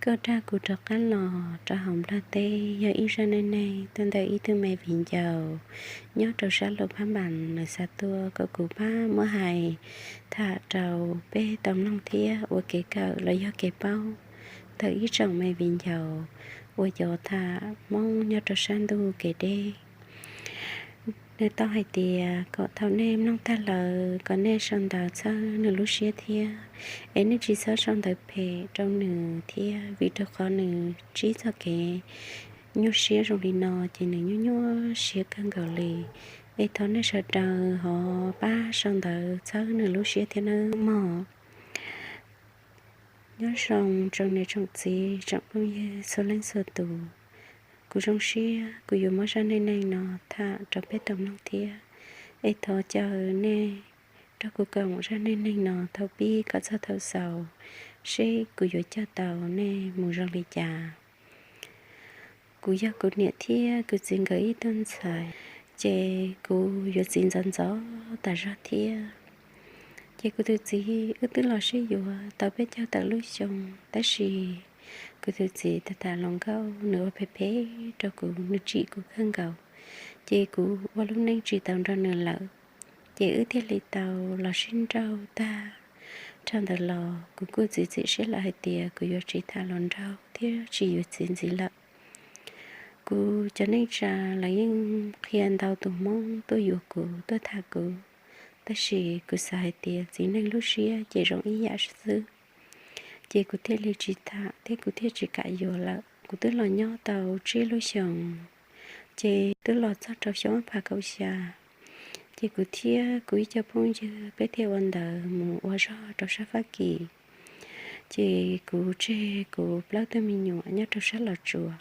Koj dag kuv rov qab los rau hauv Nplog teb yog ib zaj neej neeg tuaj ntawm ib tug me viv ncaus nyob rau sab Luam Phab Npas, nws xa tuaj kom kuv pab muab hais tham rau peb tau mloog thiab ua kev kawm los yog kev paub ntawm ib tsoom me viv ncaus uas cov tham Hmoob nyob rau sab ntuj kev deb. Nws tau hais tias kom thaum nej mloog tag lawm kom nej sau ntawv txhawb nws lub siab thiab, es nej tsis txhob sau ntawv phem rau nws thiab, vim rau qhov nws ntsib txoj kev nyuaj siab zoo li no ces nws nyuaj nyuaj siab kawg nkaus li. Es thov nej sawv daws ho pab sau ntawv txhawb nws lub siab thiab nawb mog. Nyob zoo tsoom niam tsoom txiv tsoom phooj ywg txhua leej txhua tus, kuv zoo siab kuv yuav muab zaj neej neeg no tham rau peb tau mloog thiab. Es thov caw nej nrog kuv koom zaj neej neeg no thaum pib kom txog thaum xaus, seb kuv yuav coj tau nej mus zoo li cas. Kuv yog kuv niam thiab kuv txiv nkawd ib tug ntxhais, ces kuv yuav txiv ntxov ntxov tas zog thiab. Ces kuv tus txiv wb twb los sib yuav tau peb caug tawm lub xyoo, tab sis kuv tus txiv tham tham hluas nkauj nws ua phem phem rau kuv, nws tsim kuv kawg nkaus, ces kuv ua lub neej tsis tau nrog nws lawm. Ces wb thiaj li tau los sib nrauj tag. Dhau ntawd los kuv kuj txiav txim siab lawm hais tias kuv yuav tsis tham hluas nraug thiab tsis yuav txiv ntxiv lawm. Kuv cov neej tsa los yeej qhia ntau tus Hmoob tuaj yuav kuv tuaj tham kuv, tab sis kuv xav hais tias txiv neej lub siab ces zoo ib yam xwb, ces kuv thiaj li tsis tham thiab kuv thiaj tsis kam yuav lawm. Kuv twb los nyob tau tsib lub xyoos, ces twb los txog rau xyoo ob phav kaum xya, ces kuv thiab kuv ib co phooj ywg peb thiaj ua ntawv mus ua zog rau sab Fab Kis. Ces kuv tseg kuv plaub tug me nyuam nyob rau sab Los Tsuas.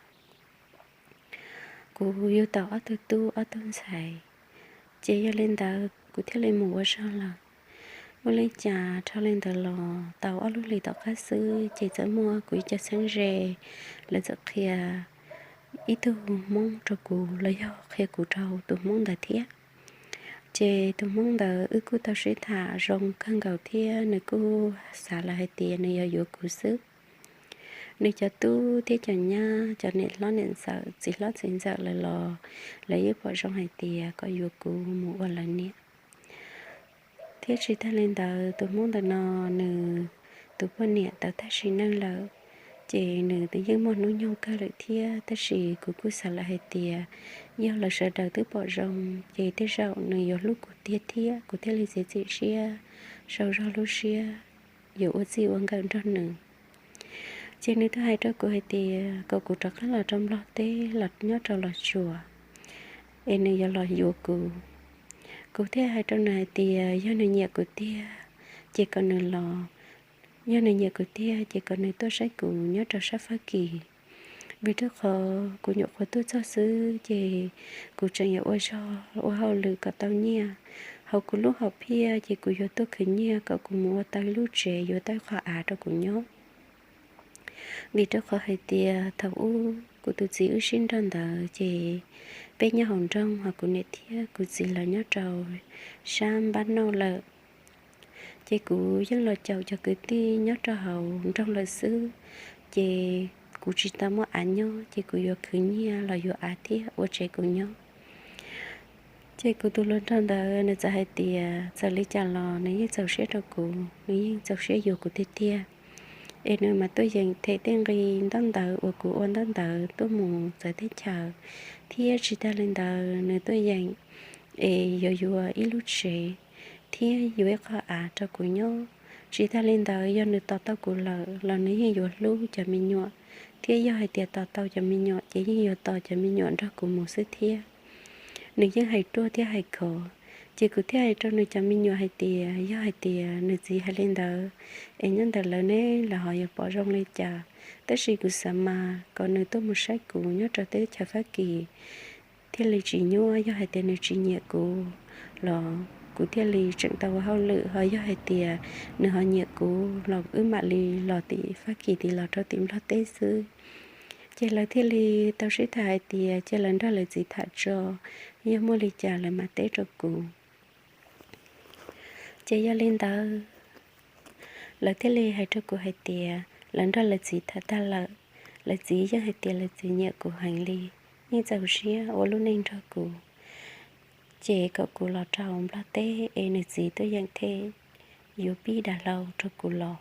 Kuv yug tau ob tug tub ob tug ntxhais, ces yog li ntawd kuv thiaj li mus ua zog lawm. Ua li cas dhau li ntawd los tau ob lub hlis tom qab xwb, ces txawm muaj kuv ib co txheeb ze, lawv txawm qhia ib tug Hmoob rau kuv los yog qhia kuv rau tus Hmoob ntawd thiab. Ces tus Hmoob ntawd wb kuj tau sib tham zoo kawg nkaus thiab nws kuj xav lawm hais tias nws yog yuav kuv xwb. Nws cov tub thiab cov nyab, cov niam hlob niam ntxawm, txiv hlob txiv ntxawm lawv los, lawv yeej pom zoo hais tias kom yuav kuv mus ua lawv niam. Thiab tsis tag li ntawd, tus Hmoob ntawm no nws tus poj niam tau tag sim neej lawm, ces nws yeej muaj hnub nyoog kawg lawm thiab. Tab sis kuv kuj xav lawm hais tias yog lawv sawv daws twb pom zoo, ces tej zaum nws yuav hlub kuv tiag thiab, kuv thiaj li txiav txim siab sau zog lub siab yuav ua txij ua nkawm nrog nws. Ces nws twb hais rau kuv hais tias kom kuv rov qab los rau Nplog teb los nyob rau Los Tsuas, es nws yuav los yuav kuv. Kuv thiaj hais rau nws hais tias yog nws nyiam kuv tiag, ces kom nws los. Yog nws nyiam kuv tiag, ces kom nws tuaj saib kuv nyob rau sab Fab Kis. Vim rau qhov kuv nyuam qhuav tuaj txog xwb, ces kuv tseem yuav ua zog ua hauj lwm kom tau nyiaj. Hauv kuv lub hom phiaj, ces kuv yuav tuaj khwv nyiaj kom kuv mus ua tau ib lub tsev, yuav tau ib qho av rau kuv nyob. Vim rau qhov hais tias thaum ub kuv tus txiv wb sib nrauj ntawd, ces peb nyob hauv nroog, hos kuv niam thiab kuv txiv lawv nyob rau sab npab nauj lawm. Ces kuv yeej los caum cov kwv tij nyob rau hauv nroog lawm xwb, ces kuv tsis tau muaj av nyob, ces kuv yuav khwv nyiaj los yuav av thiab ua tsev kuv nyob. Ces kuv tus hluas nraug ntawd nws txawm hais tias txawm li cas los nws yeej txaus siab rau kuv, nws yeej txaus siab yuav kuv tiag tiag. Es nws mam tuaj yeem them tej nqi ntaub ntawv uas kuv ua ntaub ntawv tuaj mus txawv teb chaws, thiab tsis tag li ntawd nws tuaj yeem es yuav yuav ib lub tsev thiab yuav ib qho av rau kuv nyob. Tsis tag li ntawd, yog nws tos tau kuv lawm los nws yeej yuav hlub cov me nyuam, thiab yog hais tias tos tau cov me nyuam ces yeej yuav tos cov me nyuam nrog kuv mus xwb thiab. Nws yeej hais ruaj thiab hais khov. Ces kuv thiaj hais rau nws cov me nyuam hais tias yog hais tias nws txiv hais li ntawd, es nyob ntawm lawv ne, lawv ho yuav pom zoo li cas. Tab sis kuv xav mas kom nws tuaj mus saib kuv nyob rau teb chaws Fab Kis thiaj li tsis nyuaj. Yog hais tias nws tsis nyiam kuv los kuv thiaj li tseem tau ua hauj lwm, ho yog hais tias nws ho nyiam kuv los wb mam li los tim Fab Kis tid los rau tim Nplog teb xwb. Ces lawv thiaj li tau sib tham hais tias cia lawv nrog lawv txiv tham tso, yog muaj li cas lawv mam teb rau kuv. Ces yog li ntawd, lawv thiaj li hais rau kuv hais tias lawv nrog lawv txiv tham tag lawm, lawv txiv yeej hais tias lawv txiv nyiam kuv heev li, yeej txaus siab ua lub neej nrog kuv. Ces kom kuv los rau Nplog teb es nws txiv tuaj yeem them yuav pib dav hlau rau kuv los,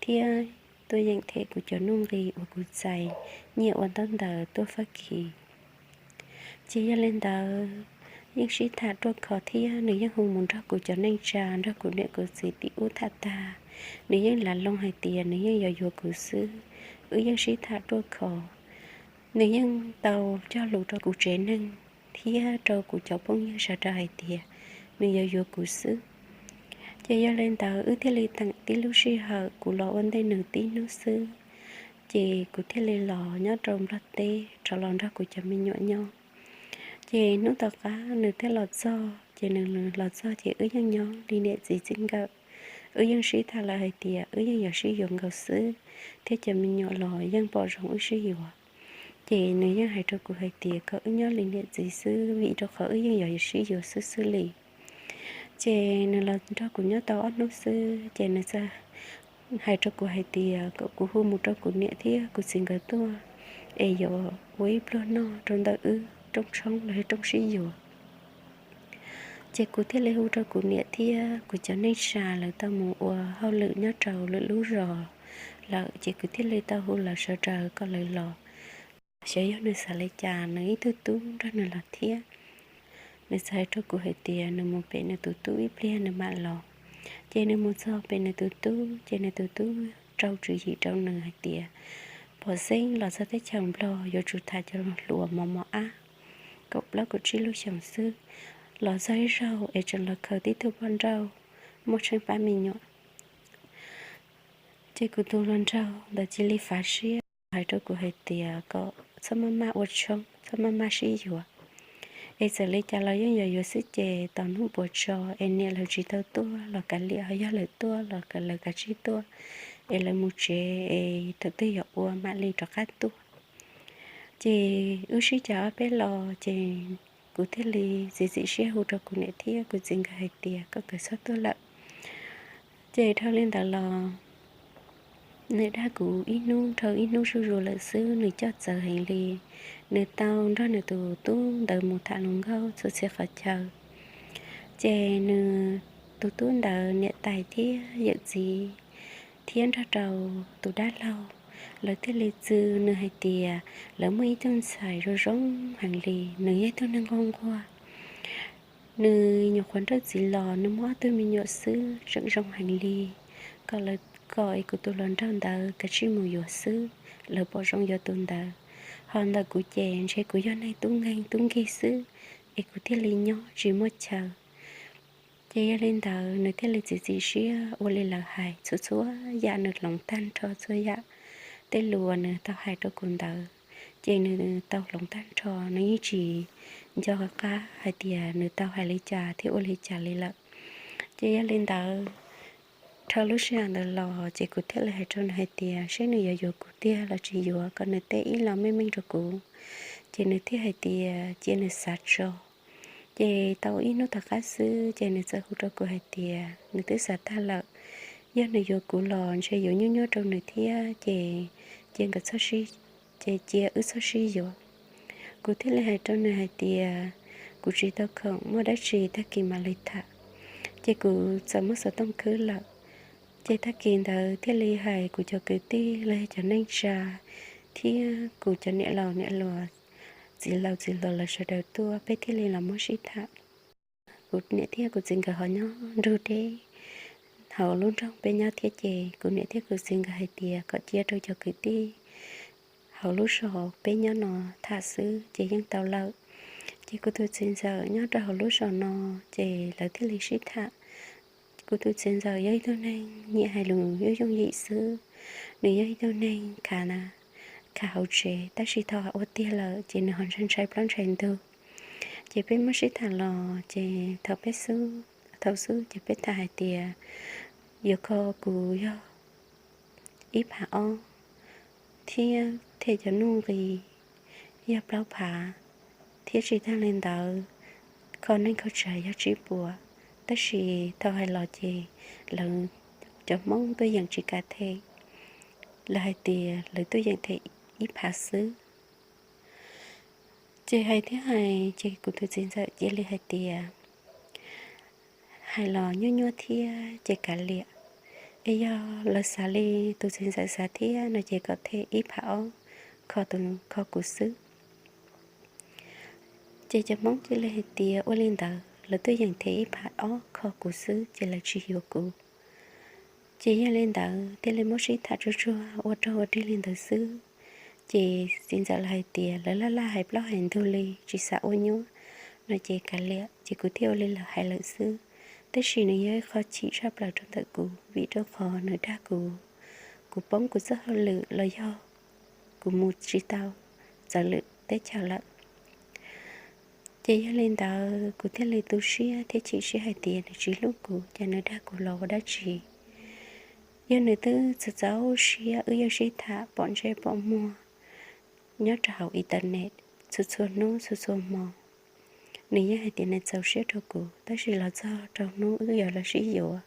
thiab tuaj yeem them kuv cov nuj nqis uas kuv txais nyiaj ua ntaub ntawv tuaj Fab Kis. Ces yog li ntawd, yeej sib tham ruaj khov thiab nws yeej hu mus nrog kuv cov neej tsa, nrog kuv niam kuv txiv tim ub tham tag, nws yeej lav loo hais tias nws yeej yuav yuav kuv xwb. Wb yeej sib tham ruaj khov, nws yeej tau cog lus rau kuv tsev neeg thiab rau kuv cov phooj ywg sawv daws hais tias nws yuav yuav kuv xwb. Ces yog li ntawd wb thiaj li teem tib lub sij hawm, kuv los ua ntej nws tib hnub xwb, ces kuv thiaj li los nyob rau Nplog teb rov los nrog kuv cov me nyuam nyob. Ces hnub tom qab nws thiaj los txog, ces nws los txog ces wb yeej nyob li niam txiv txij nkawm. Wb yeej sib tham lawm hais tias wb yeej yuav sib yuav nkaus xwb, thiab cov me nyuam los yeej pom zoo wb sib yuav. Ces nws yeej hais rau kuv hais tias kom wb nyob li niam txiv xwb, vim rau qhov wb yeej yuav sib yuav xwb xwb li. Ces nws los nrog kuv nyob tau ob hnub xwb, ces nws txawm hais rau kuv hais tias kom kuv hu mus rau kuv niam thiab kuv txiv nkawd tuaj, es yuav ua ib pluag noj rau ntawm wb rooj tshoob los yog rooj sib yuav. Ces kuv thiaj li hu rau kuv niam thiab kuv cov neej tsa, lawv tau mus ua hauj lwm nyob rau lwm lub zos lawm, ces kuv thiaj li tau hu lawv sawv daws kom lawv los, xyov yog nws xav li cas, nws ib tug tub nrog nws los thiab. Nws txawm hais rau kuv hais tias nws mus pem nws tus tub ib pliag nws mam los. Ces nws mus txog pem nws tus tub, ces nws tus tub rau tswv yim rau nws hais tias, pom xeeb los txog teb chaws Nplog yuav tsum tham cov hluas mos mos ab, kaum plaub kaum tsib lub xyoos xwb, los txog ib zaug es tseem los khaws tib tug poj nrauj muaj tsheej pab me nyuam. Ces kuv tus hluas nraug ntawd cia li fav siab hais rau kuv hais tias kom txhob maj maj ua tshoob, txhob maj maj sib yuav, es txawm li cas los yeej yuav yuav xwb, ces tos hnub puas tso es niam lawv tsis tau tuaj los kav liam, ho yog lawv tuaj los lawv kav tsij tuaj, es lawv mus tsev es thaum twg yuav ua mam li rov qab tuaj. Ces wb sib cav ob peb los, ces kuv thiaj li txiav txim siab hu rau kuv niam thiab kuv txiv nkawd hais tias kom nkawd txhob tuaj lawm. Ces dhau li ntawd los nws dag kuv ib hnub dhau ib hnub zuj zus lawm xwb, nws coj txawv heev li. Nws tau nrog nws tus tub ntawd mus tham hluas nkauj txhua txhia qhov chaw. Ces nws tus tub ntawd niam tais thiab yawm txiv thiab nrog rau tus dab laug, lawv thiaj li txwv nws hais tias lawv muaj ib tug ntxhais zoo zoo heev li, nws yog ib tug neeg nquag nquag. Nws nyuam qhuav nrauj txiv los, nws muaj ob tug me nyuam xwb tseem zoo heev li, kom lawv kom es kuv tus hluas nraug ntawd kav tsij mus yuav xwb, lawv pom zoo yuav tus ntawd. Ho ntawm kuv ces ntshe kuv yog neeg tub nkeeg tub nkig xwb, es kuv thiaj li nyob tsis muaj chaw. Ces yog li ntawd nws thiaj li txiav txim siab ua li lawv hais, txhua txhua yam nws hloov tag nrho, txhua yam tej lus uas nws tau hais rau kuv ntawd, ces nws tau hloov tag nrho, nws yeej tsis nco qab hais tias nws tau hais li cas thiab ua li cas li lawm. Ces yog li ntawd, dhau lub sij hawm ntawd los ces kuv thiaj li hais rau nws hais tias seb nws yuav yuav kuv tiag los tsis yuav, kom nws teb ib los meej meej rau kuv. Ces nws thiaj hais tias cia nws xav tso. Ces tau ib hnub tom qab xwb ces nws txawm hu rau kuv hais tias nws twb xav tag lawm, yog nws yuav kuv los ntshe yuav nyuaj nyuaj rau nws thiab, ces cia nkawd txhob sib, ces cia wb txhob sib yuav. Kuv thiaj li hais rau nws hais tias kuv tsis tau khoom, muaj dab tsi tag kis mam li tham. Ces kuv txawm muab xov tooj khwb lawm. Ces tag kis ntawd thiaj li hais kuv cov kwv tij los yog cov neej tsa thiab kuv cov niam laus niam hluas, txiv laus txiv hluas lawv sawv daws tuaj, peb thiaj li los muab sib tham. Kuv niam thiab kuv txiv nkawd ho nyob nrug deb hauv lub nroog peb nyob thiab, ces kuv niam thiab kuv txiv nkawd hais tias kom cia rau cov kwv tij hauv lub zos peb nyob no tham xwb ces yeej tau lawm. Ces kuv tus txiv ntxawm nyob rau hauv lub zos no, ces lawv thiaj li sib tham. Kuv tus txiv ntxawm yog ib tug neeg nyiam hais lus yooj yooj yim xwb, nws yog ib tug neeg khav, khav hauv tsev, tab sis thaum ua tiag lawm ces nws ho ntshai ntshai plaub ntshai ntug. Ces peb muab sib tham los ces thaum peb xub, thaum xub ces peb tham hais tias yuav kho kuv yog ib phav ob, thiab them cov nuj nqis yog plaub phav, thiab tsis tag li ntawd, kho neeg kho tsav yog tsib puas. Tab sis thaum hais los ces lawv cov Hmoob tuaj yeem tsis kam them. lawv hais tias lawv tuaj yeem them ib phav xwb. Ces hais thiab hais ces kuv tus txiv ntxawm cia li hais tias, hais los nyuaj nyuaj thiab ces kav liam, es yog lawv xav li tus txiv ntxawm xav thiab no ces kom them ib phav ob kho tus, kho kuv xwb. Ces cov Hmoob cia li hais tias ua li ntawd, lawv tuaj yeem them ib phav ob kho kuv xwb ces lawv tsis yuav kuv. Ces yog li ntawd thiaj li muab sib tham tsuag tsuag ua rag ua dig li ntawd xwb. Ces txiv ntxawm lawv hais tias lawv laj laj hais plaub hais ntug li tsis xav ua nyuab no ces kav liam, ces kuv thiaj ua li lawv hais lawm xwb. Tab sis nws yog ib qho chim tshaj plaws rau ntawm kuv vim rau qhov nws dag kuv, kuv poob kuv txoj hauj lwm los yog kuv mus tsis tau txawv lwm teb chaws lawm. Ces yog li ntawd kuv thiaj li tu siab thiab chim siab hais tias nws tsis hlub kuv ces nws dag kuv los ua dab tsi. Yog nws twb txaus txaus siab wb yeej sib tham pom ntsej pom muag nyob rau hauv internet txhua txhua hnub txhua txhua hmo. Nws yeej hais tias nws txaus siab rau kuv, tab sis los txog rau hnub wb yuav los sib yuav,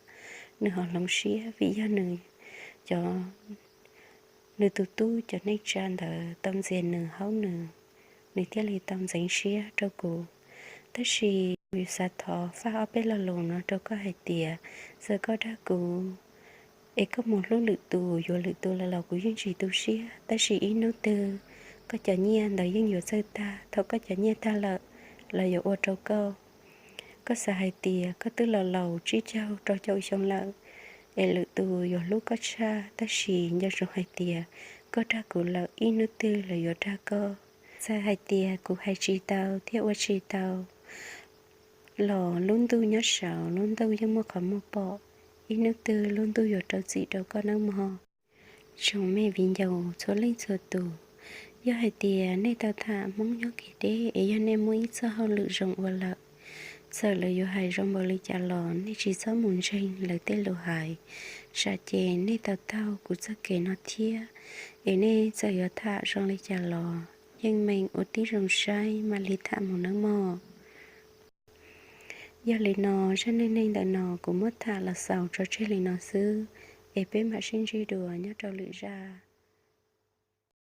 nws ho hloov siab vim yog nws cov, nws tus tub cov neej tsa ntawd tau ntxias nws haub nws, nws thiaj li tau ntxeev siab rau kuv. Tab sis kuv yuav xav thov faj ob peb lo lus no rau koj hais tias, txawm koj dag kuv es koj mus hlub lwm tus yuav lwm tus lawm los kuv yeej tsis tu siab, tab sis ib hnub twg koj cov nyiaj ntawd yeej yuav txawj tag. Thaum koj cov nyiaj tag lawm, lawv yuav ua rau koj. Koj xav hais tias koj twb los laus tsib caug rau caum xyoo lawm, es lwm tus yuav hlub koj tshaj, tab sis nco ntsoov hais tias koj dag kuv lawm ib hnub twg lawv yuav dag koj. Txawm hais tias kuv hais tsis tau thiab ua tsis tau los lub ntuj nyob saud, lub ntuj yeej muaj qhov muag pom, ib hnub twg lub ntuj yuav rau txim rau koj nawb mog. Tsoom me viv ncaus txhua leej txhua tus, yog hais tias nej tau tham Hmoob nyob kev deb es yog nej muaj ib txoj hauj lwm zoo ua lawm, txawm lawv yuav hais zoo npaum li cas los nej tsis txhob mus ntseeg lawv tej lus hais, tsam ces nej tau taug kuv txoj kev no thiab. Es nej txawm yuav tham zoo li cas los yeej meem ua tib zoo saib mam li tham mus nawb mog. Yog li no, zaj neej neeg ntawm no kuv muab tham los xaus tso tseg li no xwb, es peb mam sib ntsib dua nyob rau lwm zaj.